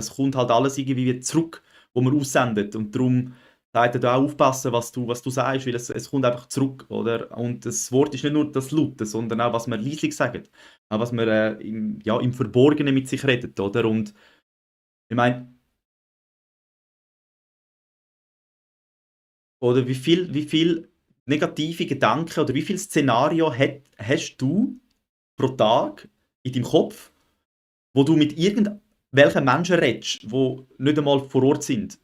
es kommt halt alles irgendwie wieder zurück, wo man aussendet. Und darum sagt er da auch aufpassen, was du sagst, weil es kommt einfach zurück, oder? Und das Wort ist nicht nur das Laute, sondern auch, was man leislich sagt. Auch was man im Verborgenen mit sich redet, oder? Und ich meine, oder wie viel negative Gedanken oder wie viel Szenario hast du pro Tag in deinem Kopf, wo du mit irgendwelchen Menschen redest, die nicht einmal vor Ort sind,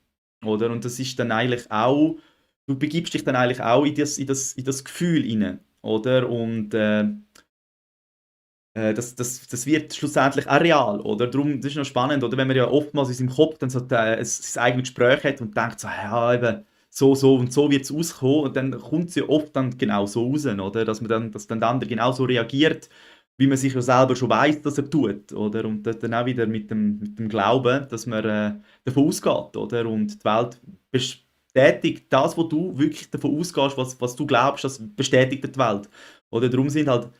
oder? Und das ist dann eigentlich auch, du begibst dich dann eigentlich auch in das Gefühl hinein, oder? Und das wird schlussendlich auch real, oder? Darum, das ist noch spannend, oder? Wenn man ja oftmals in seinem Kopf dann so sein eigenes Gespräch hat und denkt so, ja, eben, so und so wird es auskommen, und dann kommt es ja oft dann genau so raus, oder? Dass dann der andere genau so reagiert, wie man sich ja selber schon weiß, dass er tut, oder? Und das dann auch wieder mit dem Glauben, dass man davon ausgeht, oder? Und die Welt bestätigt das, wo du wirklich davon ausgehst, was du glaubst, das bestätigt die Welt. Oder darum sind halt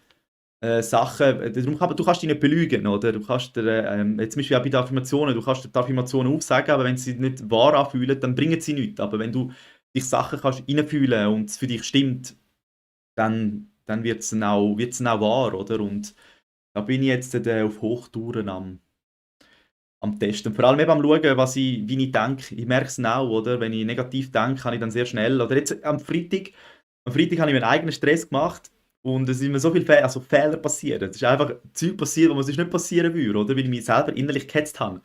Sachen, du kannst dich nicht belügen, oder? Du kannst jetzt zum Beispiel auch bei den Affirmationen, du kannst dir die Affirmationen aufsagen, aber wenn sie nicht wahr anfühlen, dann bringen sie nichts. Aber wenn du dich Sachen kannst reinfühlen und es für dich stimmt, dann wird's dann auch wahr, oder? Und da bin ich jetzt auf Hochtouren am Testen. Vor allem eben am Schauen, wie ich denke. Ich merke es auch, oder? Wenn ich negativ denke, kann ich dann sehr schnell. Oder jetzt am Freitag habe ich mir einen eigenen Stress gemacht und es sind mir so viele Fehler passiert. Es ist einfach Zeug passiert, wo man sich nicht passieren würde, oder? Weil ich mich selber innerlich gehetzt habe.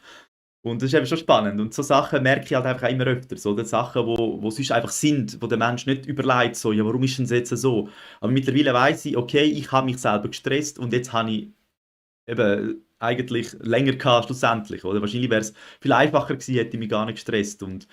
Und das ist eben schon spannend. Und so Sachen merke ich halt einfach auch immer öfters. Oder Sachen, wo sonst einfach sind, wo der Mensch nicht überlegt, so, ja, warum ist denn das jetzt so? Aber mittlerweile weiß ich, okay, ich habe mich selber gestresst und jetzt habe ich eben eigentlich länger gehabt, schlussendlich. Oder? Wahrscheinlich wäre es viel einfacher gewesen, hätte ich mich gar nicht gestresst. Und